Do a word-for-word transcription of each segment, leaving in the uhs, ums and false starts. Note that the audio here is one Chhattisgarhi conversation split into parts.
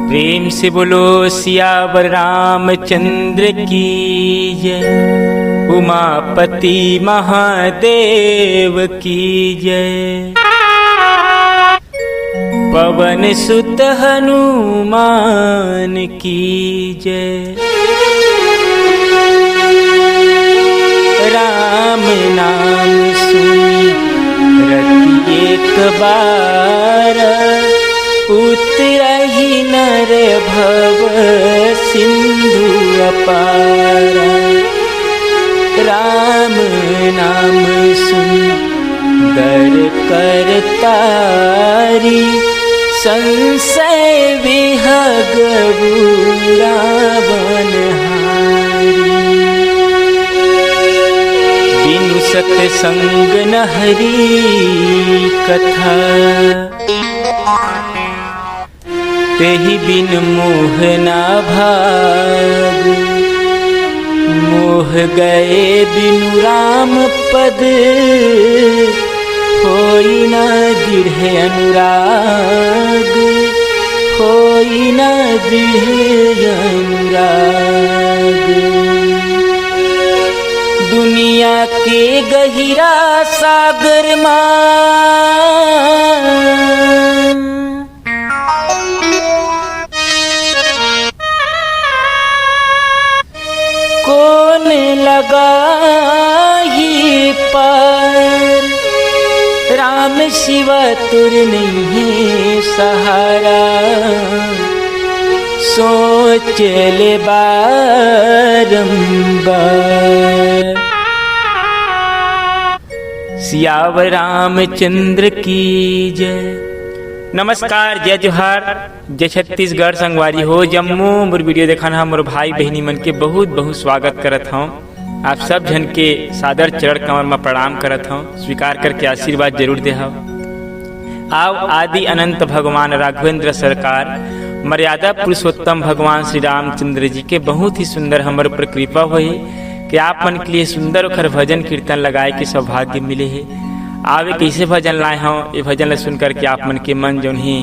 प्रेम से बोलो सियावर रामचंद्र की जय, उमापति महादेव की जय, पवन सुत हनुमान की जय। राम नाम सुनि रति एक बार, उतरहि नर भव सिंधु अपार। राम नाम सुनि दर कर तारी, संसय विहगबु रावण हारी। बिनु सत संग न हरि कथा, तेहि बिन मोह ना भाग। मोह गए बिनु राम पद, होई ना दृढ़ अनुराग, होई ना दृढ़ अनुराग। दुनिया के गहिरा सागर मा कोन लगाही पार? राम सिवा तोर नइहे सहारा, सोच ले बारंबार। सियावर रामचंद्र की जय। नमस्कार, जय जोहार, जय छत्तीसगढ़। संगवारी हो, जम्मो मोर video देखन हा मोर भाई बहिनी मन के बहुत बहुत स्वागत करत हौं। आप सब झन के सादर चरण कमर म प्रणाम करत हौं। स्वीकार करके आशीर्वाद जरूर देहव। आव आदि अनंत भगवान राघवेंद्र सरकार, मर्यादा पुरुषोत्तम भगवान श्री रामचंद्र जी के बहुत ही सुंदर हमर ऊपर कृपा होही कि आप मन के लिए सुंदर ओखर भजन कीर्तन लगाए के सौभाग्य मिले हे। आव एक ऐसे भजन लाए हौं, ये भजन ला सुन करके आप मन के मन जौन ही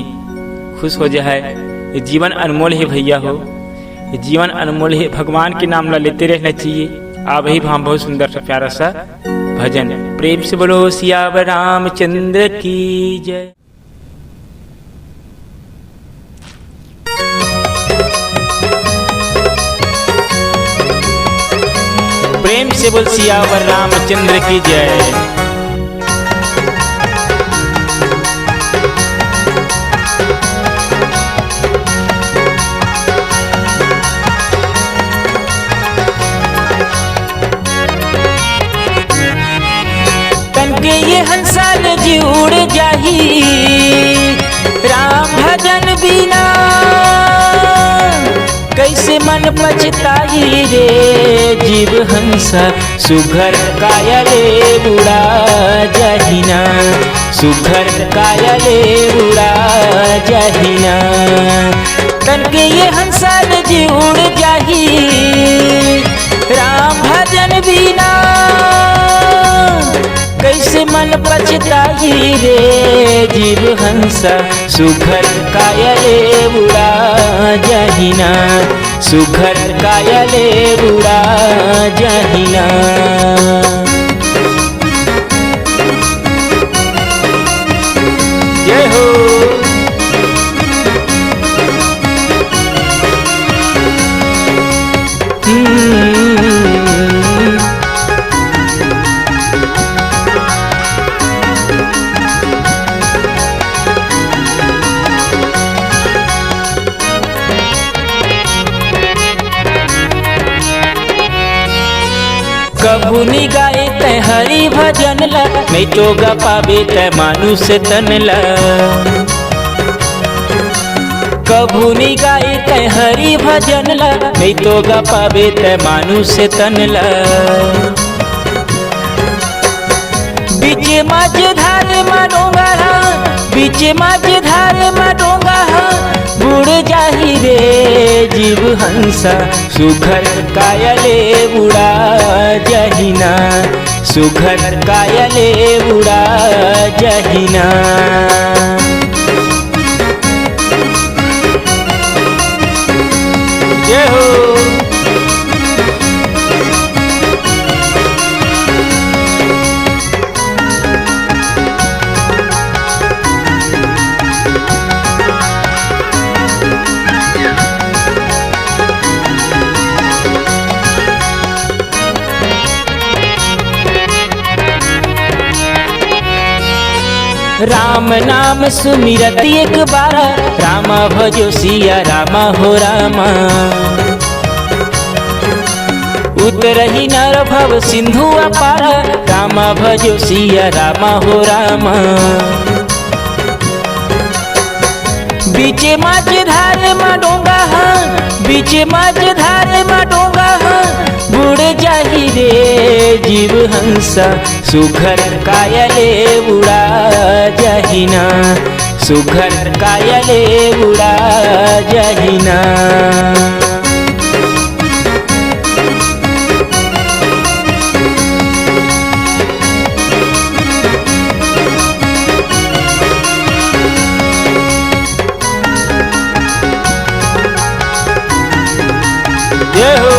खुश हो जाए। ये जीवन अनमोल हे भैया हो, ये जीवन अनमोल हे, भगवान के नाम ला लेते रहना चाहिए। आव ही हम बहुत सुंदर सा प्यारा सा भजन। प्रेम से बोलो सियावर रामचंद्र की जय। प्रेम से बोल सियावर रामचंद्र की जय। तन के ये हंसा ले जी उड़ जाही, राम भजन बिना कैसे मन पछताही रे जीव हंसा। सुघर काया ले उड़ा जाही ना, सुघर काया ले उड़ा जाही ना। तन के ये हंसा ले जी उड़ जाही, राम भजन बिना कैसे मन पछताही रे जीव हंसा। सुघर काया ले उड़ा जाही ना, सुघर काया ले उड़ा जाही ना। जय हो। कभू नी गाए तै हरि भजन ला, नहीं तो गा पाबे तै मानुष तन ला। कभू नी गाए तै हरि भजन ला, नहीं तो गा पाबे तै मानुष तन ला। बीच मझधार म डोंगा हा, बीच मझधार म डोंगा हा, बुड़ जाही रे जीव हंसा। सुघर काया ले उड़ा जाही ना, सुघर काया ले उड़ा जाही ना। राम नाम सुमिरत एक बार, राम भजो सिया राम हो राम। उतरही नर भव सिंधु अपार, राम भजो सिया राम हो राम। बीचे माझ धारे मा डोंगा ह, बीचे माझ धारे मा डोंगा ह, बुड़ जाही रे जीव हंसा, सुघर काया ले उड़ा जाही ना, सुघर काया ले उड़ा जाही ना। जय हो।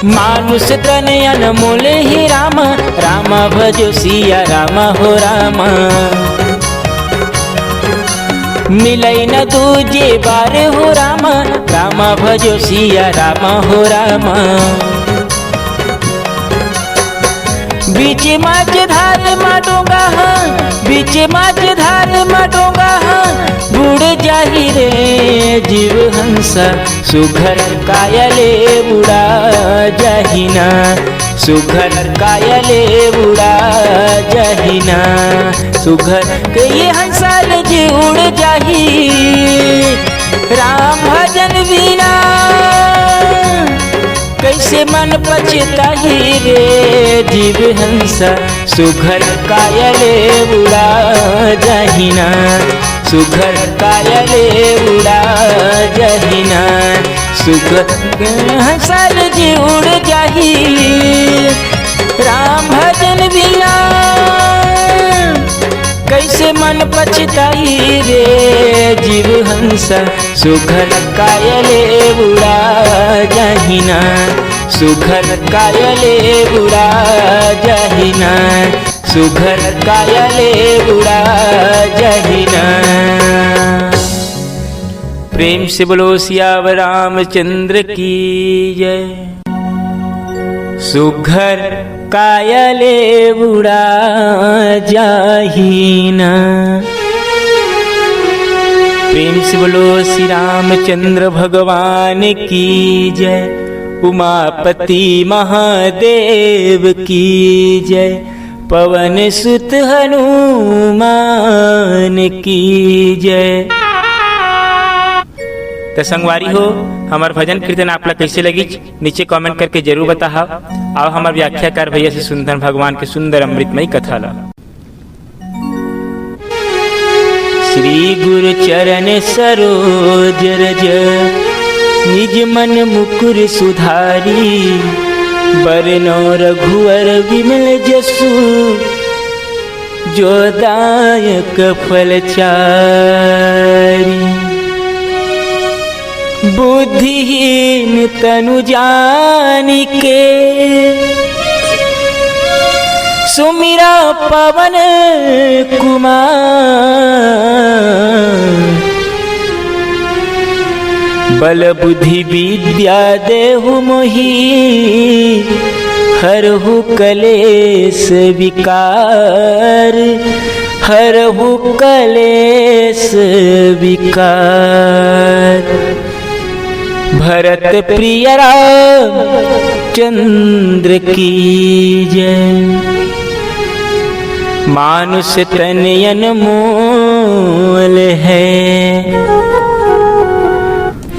मानुष तन अनमोल हे राम, राम भजो सिया राम हो राम। मिलई न दूजे बार हो राम, राम भजो सिया राम हो राम। बीच माझ धार मा डोंगा ह, बीच माझ धार मा डोंगा ह, बुड़ जाही रे जीव हंसा, सुघर काया ले उड़ा जाही ना, सुघर काया ले उड़ा जाही ना। सुघर के ये हंसा ले जे उड़ जाही, राम भजन बिना कैसे मन पछताही रे जीव हंसा, सुघर काया ले उड़ा जाही ना, सुघर काया ले उड़ा जाही ना, सुघर हंसा ले जे उड़ जाही, राम भजन बिना कैसे मन पछताही रे जीव हंसा, सुघर काया ले उड़ा जाही ना, सुघर काया ले उड़ा जाही ना, सुघर काया ले उड़ा जाही ना। प्रेम से बोलो सियावर रामचंद्र की जय। सुघर काया ले उड़ा जाही ना। प्रेम से बोलो श्री रामचंद्र भगवान की जय, उमापति महादेव की जय, पवन सुत हनुमान की जय। त संगवारी हो, हमर भजन कीर्तन आप ला कैसे लगिच? नीचे comment करके जरूर बताहा। आओ हमर व्याख्याकार भैया से सुनथन भगवान के सुंदर अमृतमयी कथा ला। श्री गुरु चरण सरोज रज, निज मन मुकुर सुधारी। बरनौ रघुवर विमल जसु, जो दायक फल चारी। बुद्धिहीन तनु जानिके, सुमिरा पवन कुमार। बल बुद्धि विद्या देहु मोहि, हरहु कलेस विकार, हरहु कलेस विकार। भरत प्रिय राम चंद्र की जय। मानुष तन अनमोल है,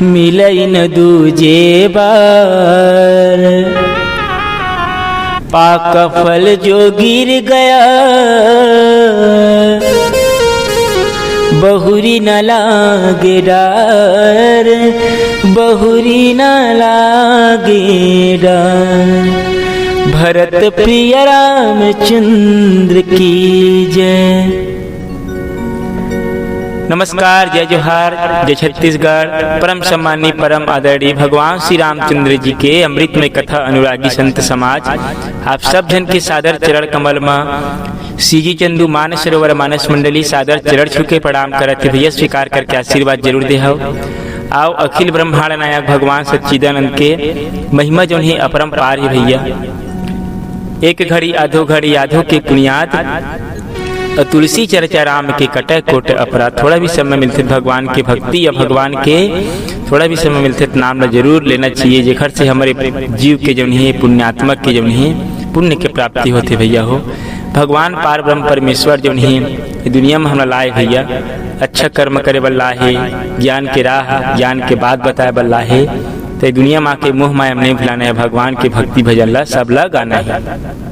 मिलई न दूजे बार। पाका फल जो गिर गया, बहुरी न लागे डार, बहुरी न लागे डार। भरत प्रिय रामचंद्र की जय। नमस्कार, जय जोहार, जय छत्तीसगढ़। परम सम्मानी, परम आदरणीय भगवान श्री रामचंद्र जी के अमृतमय कथा अनुरागी संत समाज, आप सब झन के सादर चरण कमल म सीजी चंदू मानस सरोवर मानस मंडली सादर चरण छू के प्रणाम करत हे भैया, स्वीकार करके आशीर्वाद जरूर देहव। आओ अखिल ब्रह्मांड नायक भगवान सच्चिदानंद के महिमा जौन हे अपरंपार हे भैया। एक घड़ी आधो घड़ी आधो के पुनियात, अउ तुलसी चर्चा राम के कटै कोट अपराध। थोड़ा भी समय मिलथे त भगवान के भक्ति या भगवान के थोड़ा भी समय मिलथे त नाम ला जरूर लेना चाहिए, जेखर से हमरे जीव के जौन हे, पुण्यात्मक के जौन हे, पुण्य के प्राप्ति होथे भैया हो। भगवान पार ब्रह्म परमेश्वर जौन हे, ये दुनिया म हमला लाए भैया, अच्छा कर्म करे बर लाए हे, ज्ञान के राह, ज्ञान के बात बताए बर लाए हे। त ये दुनिया म आके मोह माया म नहीं भुलाना हे, भगवान के भक्ति भजन ला सब ला गाना हे।